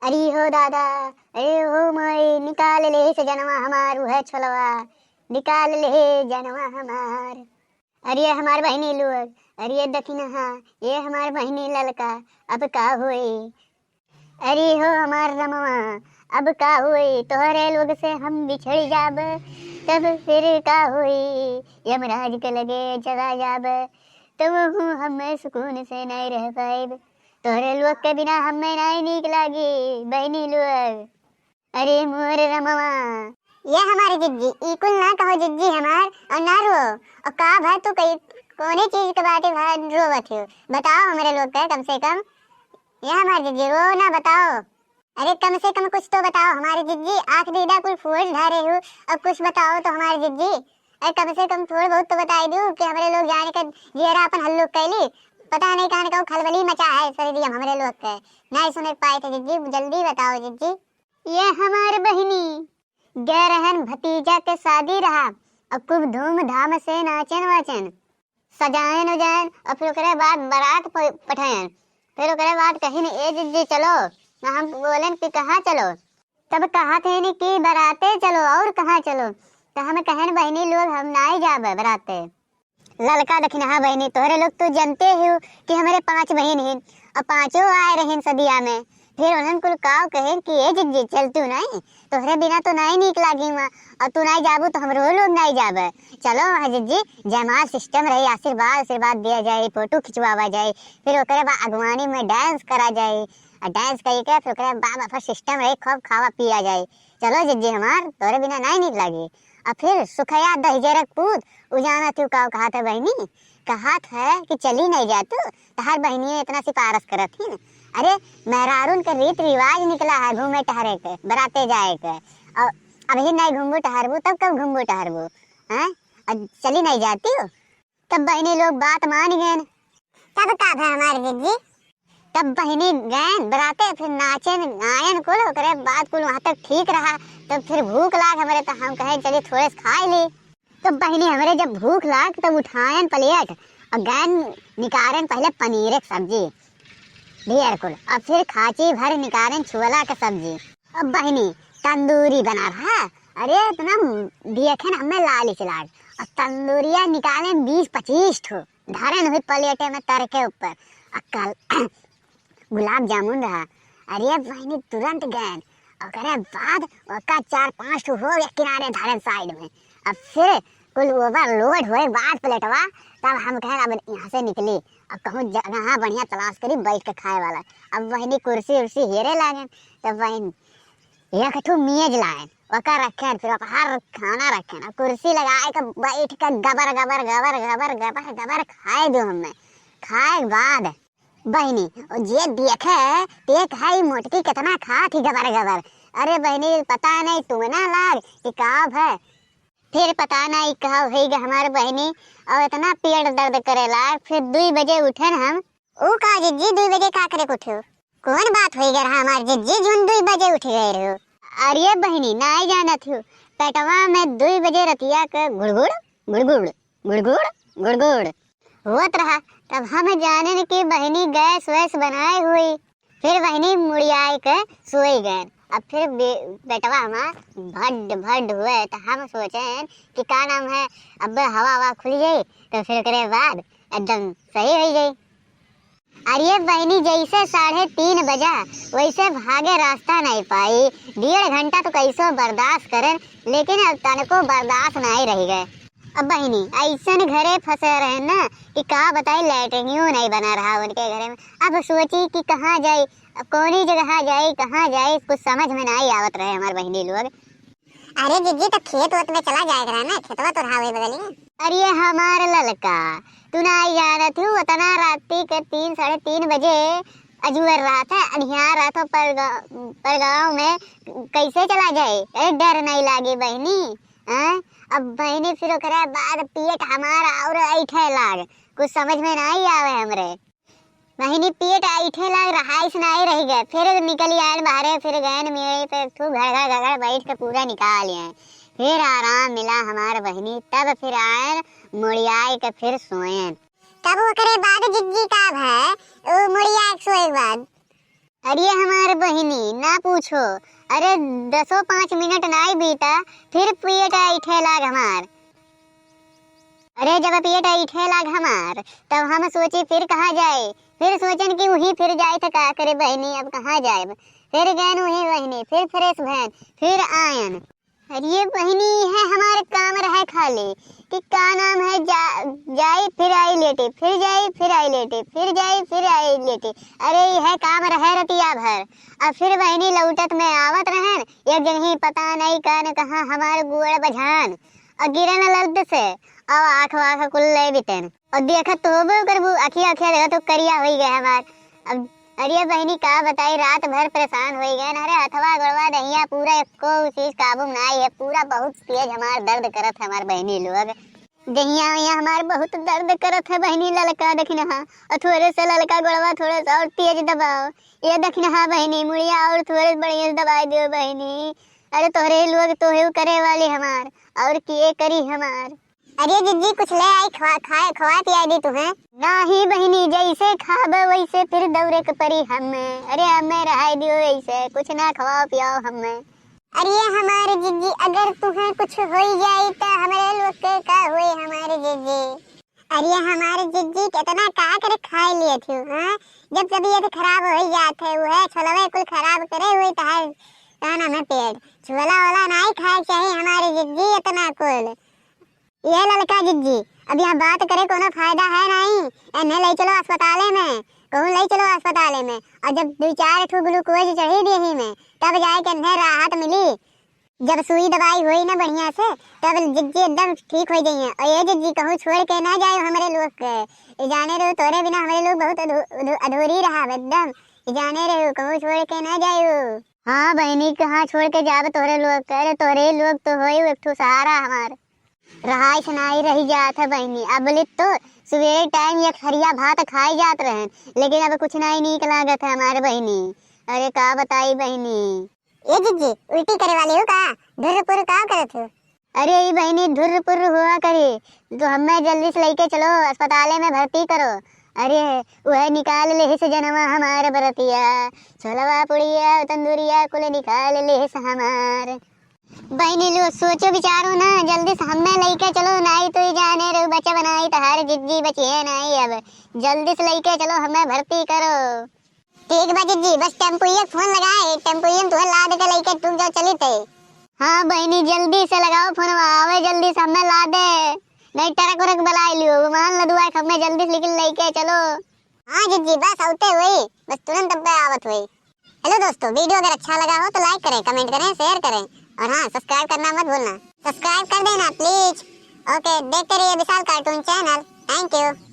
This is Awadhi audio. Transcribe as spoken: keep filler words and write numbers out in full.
अरे हो दादा, अरे हो माई, निकाल ले सजनवा हमार उहे छोलवा, निकाल ले जनवा हमार। अरे हमार बहिनी लोग, अरे दखिनहा, ये हमार बहिनी ललका, अब का होई? अरे हो हमार रमवा, अब का होई? तोहरे लोग से हम बिछड़ जाब, तब फिर का होई? यमराज के लगे चला जाब, तब हूँ हमें सुकून से नहीं रह पाइब। तोहरे लोग के बिना हमें नहीं नीक लागी, बहिनी लोग। अरे मोर रमवा। ये हमारी जिज्जी, ई कुल ना कहो जिज्जी हमार, और ना रो। और का भा तू कई, कौने चीज के बाटे भा रोवत हो? बताओ हमरे लोग के कम से कम। ये हमारी जिज्जी, रो ना, बताओ। अरे कम से कम कुछ तो बताओ हमारी जिज्जी, आँख दीदा कुल फोड़ धरे हो, अब कुछ बताओ तो हमारी जिज्जी। अरे कम से कम थोड़ा बहुत तो बताई दो कि हमरे लोग जाने का जियरा अपन हल्लुक कैली। पता नहीं कहाँ का खलबली मचा है शरीर हमरे लोग के। नहीं सुने पाए थे जिज्जी, जल्दी बताओ जिज्जी। ये हमार बहिनी, गए रहन भतीजा के शादी रहा, और खूब धूमधाम से नाचन वाचन, सजायन उजायन, और फिर ओकरे बाद बारात प-, पठायन। फिर ओकरे बाद कहिन, "ए जिज्जी चलो," ना हम बोलेन कि, "कहाँ चलो?" तब कहत हैं कि, "बाराते चलो, और कहाँ चलो?" तो हम कहन, "बहिनी लोग, हम नाई जाब बाराते।" ललका दखिनहा बहिनी, तोहरे लोग तो जनते हो कि हमरे पाँच बहिन हैं और पाँचों आए रहिन सदिया में। फिर उन्हन कुल काव कहेन कि ए जिज्जी चल तू नाई, तोहरे बिना तो नाई नीक लागी हुआ, और तू नाई जाबू तो हमरो लोग नाई जाबे। चलो वहाँ जिज्जी, जयमाल सिस्टम रही, आशीर्वाद आशीर्वाद दिया जाए, फोटो खिंचवावा जाए, फिर ओकरे बाद अगवानी में डांस करा जाए, और डांस करी के फिर ओकरे बाद फिर सिस्टम रही, खूब खावा पिया जाए। चलो जिज्जी हमार, तोहरे बिना नाई नीक लागी। और फिर सुखया दहिजरक पूत, उ जानत हूँ का कहत है बहिनी, कहत है कि चली नहीं जा तू, तहार बहिनिया इतना सिफारिश करत ही। अरे मेहरारून के रीत रिवाज निकला है घूमे टहरे के, बराते जाए के, और अभी नहीं घूमबू टहरबू तब कब घूमबू टहरबू, हैं? और चली नहीं जाती हो। तब बहिनी लोग बात मान गए। तब का भा हमार जिज्जी? तब बहिनी गएन बराते, फिर नाचेन गायन कुल, ओकरे बाद कुल वहाँ तक ठीक रहा। तब फिर भूख लाग हमरे, तो हम कहे चली थोड़े से खाए ली। तो बहिनी हमरे जब भूख लाग तब उठायन प्लेट और गएन निकारेन पहले पनीर के सब्जी ढेर कुल, और फिर खाची भर निकारेन छोला के सब्जी। अब बहिनी तंदूरी बना रहा, अरे इतना देखेन हमें लालिच लाग, और तंदूरिया निकालेन बीस पच्चीस ठो, धरेन हुई प्लेटे में तर के ऊपर, और कल गुलाब जामुन रहा। अरे बहिनी तुरंत गएन, ओकरे बाद ओका चार पांच ठो हो गए किनारे धरेन साइड में। अब फिर कुल ओवरलोड होए बाद प्लेटवा, तब हम कहेन अब यहाँ से निकली, अब कहूँ जगह बढ़िया तलाश करी बैठ के खाए वाला। अब बहिनी कुर्सी उर्सी हेरे लागेन, तब बहिन एक ठो मेज लाएन, ओका रखेन, फिर ओका हर खाना रखेन, अब कुर्सी लगाए के बैठ के गबर गबर गबर गबर गबर गबर खाए दो हमें। खाए के बाद बहिनी, ओ जे देखे, ते कहे, "ई मोटकी कितना खात ही गबर गबर।" अरे बहिनी, पता नहीं तुम ना लाग कि का भय। फिर पता नहीं का होई गे हमार बहिनी, और इतना पेट दर्द करे लाग। फिर दुई बजे उठेन हम। "ओ का जिज्जी, दुई बजे का करे के उठे हो? कौन बात होई गे रहा हमार जिज्जी, जोन दुई बजे उठ गए रहो?" अरे बहिनी, नाई जानत हो, पेटवा में दुई बजे रतिया के गुड़गुड़, गुड़गुड़, गुड़गुड़, गुड़गुड़ होत रहा। तब हम जानेन कि बहिनी गैस वैस बनाए हुई। फिर बहिनी मुड़ियाए के सोई गएन। अब फिर बे-, बेटवा हमार भड्ड भड्ड हुए, तो हम सोचेन कि का नाम है, अब हवा हवा खुल जाई, तो फिर ओकरे बाद एकदम सही हो जाई। अरे बहिनी, जैसे साढ़े तीन बजा, वैसे भागे रास्ता नहीं पाई। डेढ़ घंटा तो कैसो बर्दाश्त करेन, लेकिन अब तनको बर्दाश्त नहीं रह गए। अब बहिनी, ऐसन घरे फंसे रहे ना कि का बताई, लैट्रिनियो नहीं बना रहा उनके घरे में। अब सोची कि कहाँ जाई, अब कौनी जगह जाई, कहाँ जाई, कुछ समझ में नहीं आवत रहे हमार बहिनी लोग। अरे जिज्जी, तो खेत वेत में चला जाए के रहा ना, खेतवा तो रहा वही बगलिए। अरे हमार ललका, तू ना जानत हूँ, उतना राती के तीन, साढ़े तीन बजे अजुअर रहा था, अनिहार रहा था, परगा-, परगांव में कैसे चला जाए? अरे डर नहीं लागे बहिनी, हैं? अब बहिनी फिर ओकरे बाद पेट हमार और ऐठे लाग, कुछ समझ में नहीं आवे हमरे। बहिनी पेट ऐठे लाग, रहाइश नहीं रह गए। फिर निकली आएन बाहरे, फिर गएन मेड़े पे खूब घड़ घड़ घड़ घड़ बैठ के पूरा निकाल आएन। फिर आराम मिला हमार बहिनी, तब फिर आएन मुड़ियाए के फिर सोएन। तब ओकरे बाद जिज्जी का भय, उ मुड़ियाए के सोए के बाद? अरे हमार बहिनी, ना पूछो। अरे, दसो पाँच मिनट नाई बीता, फिर पेट ऐंठे लाग हमार। अरे, जब पेट ऐंठे लाग हमार, तब हम सोची फिर कहाँ जाए। फिर सोचन कि वहीं फिर जाए त का करे बहिनी, अब कहाँ जाए। फिर गएन वहीं बहिनी, फिर fresh भएन, फिर आयन। अरे बहिनी, इहे हमार काम रहे खाली कि का नाम है, जा, जाई फिर आई लेटी, फिर जाई फिर आई लेटी, फिर जाई फिर आई लेटी। अरे इहे काम रहे रतिया भर। अब फिर बहिनी लौटत में आवत रहेन, एक जगही पता नहीं का न कहाँ हमार गोड़ बझान और गिरन लद्द से, और आँख वाँख कुल ले बितेन। और देखत तो होबे करबू, अखिया अखिया देखत तो करिया होई गए हमार। अब अरे बहिनी का बताई, रात भर परेशान होई गए ना। अरे हथवा गोड़वा दहिया पूरा एको चीज काबू में नाई है, पूरा बहुत तेज हमार दर्द करत है हमार बहिनी लोग। दहिया वहिया हमार बहुत दर्द करत है बहिनी, ललका दखिनहा, और थोड़े से ललका गोड़वा थोड़े से और तेज दबाओ। ये दखिनहा बहिनी, मुड़िया और थोड़े बढ़िया से दबाई दियो बहिनी। अरे तोहरे लोग तोहे करे वाली हमार, और के करी हमार। अरे जिज्जी, कुछ ले आई, खवा, खाए, खवा पियाई दी तुहे। नाही बहिनी, जैसे खाबे वैसे फिर दौरे के परी हमें। अरे हमें रहाई दियो ऐसे, कुछ ना खवाओ पियाओ हमें। अरे हमारे जिज्जी, अगर तुहे कुछ होई जाई त हमरे लोग के का होई हमारे जिज्जी? अरे हमारे जिज्जी, कितना का करे खाए लिए थी, हाँ? जब तबीयत खराब होई जात है, वह छोलवे कुल खराब करे हुई तहार, का नाम है, पेट। छोला वोला नाई खाए के चाही हमारे जिज्जी, इतना कुल। ये ललका जिज्जी, अब यहाँ बात करे कोनो फायदा है नहीं। एन्हे ले चलो अस्पताले में, कहूँ ले चलो अस्पताले में। और जब दो चार ठो ग्लूकोज चढ़ी देही में, तब जाए के एन्हे राहत मिली। जब सुई दवाई होई ना बढ़िया से, तब जिज्जी एकदम ठीक हो जाइए। और ये जिज्जी कहूँ छोड़ के ना जाए हमरे लोग के। ये जाने रहो तोरे बिना हमरे लोग बहुत अधू-, अधू-, अधूरी रहा एकदम। ये जाने रहो कहूँ छोड़ के ना जाए। हाँ बहिनी, कहाँ छोड़ के जाब तोहरे लोग के? अरे तोहरे लोग तो होई एक ठो सहारा हमार। रहाइश नाई रही जात है बहिनी। अबले तो सुबेरे टाइम एक थरिया भात खाए जात रहन, लेकिन अब कुछ नाई नीक लागत है हमारे बहिनी। अरे का बताई बहिनी। ए जिज्जी, उल्टी करे वाली हो का? धुर्र पुर्र का करत हो? अरे ई बहिनी, धुर्र पुर्र हुआ करी, तो हमें जल्दी से लेके चलो, अस्पताले में भर्ती करो। अरे वह निकाल लेहिस जनवा हमार बरतिया, छोलवा पुड़िया तंदूरिया कुल निकाल लेहिस हमार। बहिनी लोग सोचो विचारो ना, जल्दी से हमें लेके चलो, नाई तो ई जाने रहू बचब नाई, तहार जिज्जी बचिए नाई। अब जल्दी से लेके चलो, हमें भर्ती करो। ठीक बा जिज्जी, बस टेम्पुइया के फोन लगाए, टेम्पुइया में तुहे लाद के लेके तुम जाओ चली थे। हाँ बहिनी, जल्दी से लगाओ फोनवा, आवे जल्दी से हमें लादे, नहीं ट्रक व्रक बुलाए लियो, मान लदुआ के हमें जल्दी से लेकिन लेके चलो। हाँ जिज्जी, बस आउते हुई, बस तुरंत अब आवत हुई। हेलो दोस्तों, वीडियो अगर अच्छा लगा हो तो like करें, कमेंट करें, शेयर करें और हाँ, सब्सक्राइब करना मत भूलना। सब्सक्राइब कर देना प्लीज। ओके, देखते रहिए विशाल कार्टून चैनल। थैंक यू।